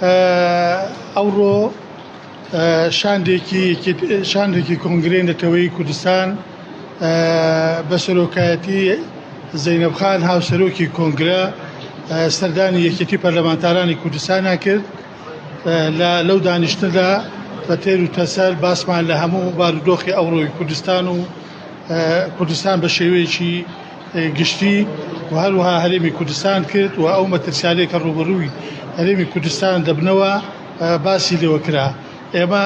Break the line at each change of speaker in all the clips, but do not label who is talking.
ئەوڕۆ شاندێکی شاندێکی کۆنگرەی نەتەوەیی کوردستان بە سەرۆکایەتی زەینەب خان هاوسەرۆکی کۆنگرە سەردانی یەکێتی پەرلەمانتارانی کوردستانیان کرد. لە لەو دانیشتندا بە تێر و تەسەر باسمان لە هەموو بارودۆخی ئەوڕۆی کوردستان و کوردستان بە شێوەیەکی گشتی و هەروەها هەرێمی کوردستان کرد و ئەو مەترسیانەی کە ڕووبەڕووی هەرێمی کوردستان دەبنەوە باسی لێوە کرا. ئێمە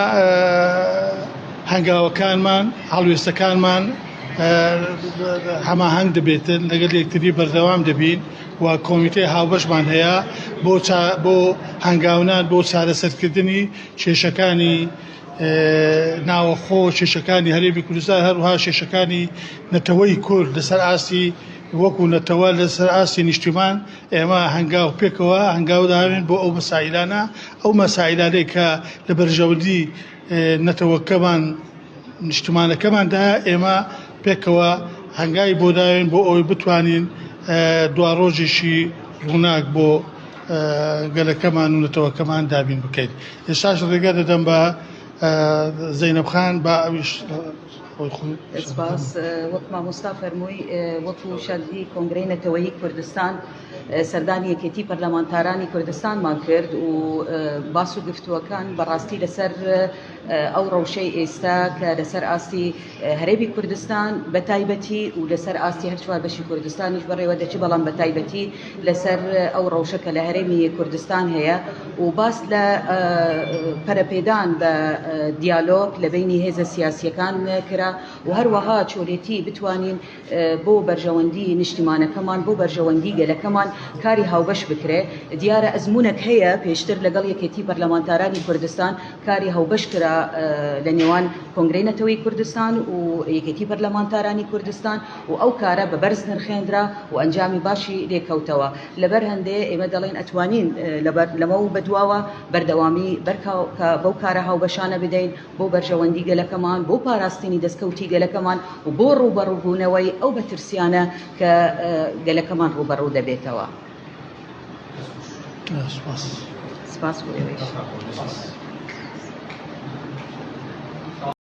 هەنگاوەکانمان، هەڵوێستەکانمان هەماهەنگ دەبێتن، لەگەڵ یەکتری بەردەوام دەبین و کۆمیتەی هاوبەشمان هەیە بۆ بۆ هەنگاونان بۆ چارەسەرکردنی کێشەکانی ناوەخۆ، کێشەکانی هەرێمی کوردستان، هەروەها کێشەکانی نەتەوەی کورد لەسەر ئاستی وەکو نەتەوە لەسەر ئاستی نیشتیمان. ئێمە هەنگاو پێکەوە هەنگاو داوێن بۆ ئەو مەسائیلانە، ئەو مەسائیلانەی کە لە بەرژەوەندی نەتەوەکەمان نیشتمانەکەماندایە، ئێمە پێکەوە هەنگاوی بۆ داوێن بۆ ئەوەی بتوانین دواڕۆژێکی ڕووناک بۆ گەلەکەمان و نەتەوەکەمان دابین بکەین. ئێستاش ڕێگە دەدەم بە زەینەب خان با ئەویش خۆی خۆی
سپاس. وەک مامۆستا فەرمووی وەکو شاندی کۆنگرەی نەتەوەیی کوردستان سەردانی یەکێتی پەرلەمانتارانی کوردستانمان کرد و باس و گفتووەکان بەڕاستی لەسەر ئەو ڕەوشەی ئێستا کە لەسەر ئاستی هەرێمی کوردستان بە تایبەتی و لەسەر ئاستی هەر چوار بەشی کوردستانیش بەڕێوە دەچی، بەڵام بە تایبەتی لەسەر ئەو ڕەوشە کە لە هەرێمی کوردستان هەیە و باس لە پەرەپێدان بە دیالۆگ لە بینی هێزە سیاسیەکان کرا و هەروەها چۆلێتی بتوانین بۆ بەرژەوەندی نیشتیمانەکەمان، بۆ بەرژەوەندی گەلەکەمان کاری هاوبەش بکرێ. دیارە ئەزموونەک هەیە پێشتر لەگەڵ یەکێتی پەرلەمانتارانی کوردستان کاری هاوبەش کرا لە نێوان کۆنگرەی نەتەوەی کوردستان و یەکێتی پەرلەمانتارانی کوردستان و ئەو کارە بە بەرز نرخێندرا و ئەنجامی باشی لێکەوتەوە. لەبەر هەندێ ئێمە دەڵێین ئەتوانین لەمەو بەدواوە بەردەوامی بەو کارە هاوبەشانە بدەین بۆ بەرژەوەندی گەلەکەمان، بۆ پاراستنی دەستکەوتی گەلەکەمان و بۆ ڕووبەڕووبوونەوەی ئەو مەترسیانە کە گەلەکەمان ڕووبەڕوو دەبێتەوە.
سپاس.
سپاس بۆ ئێوەیش.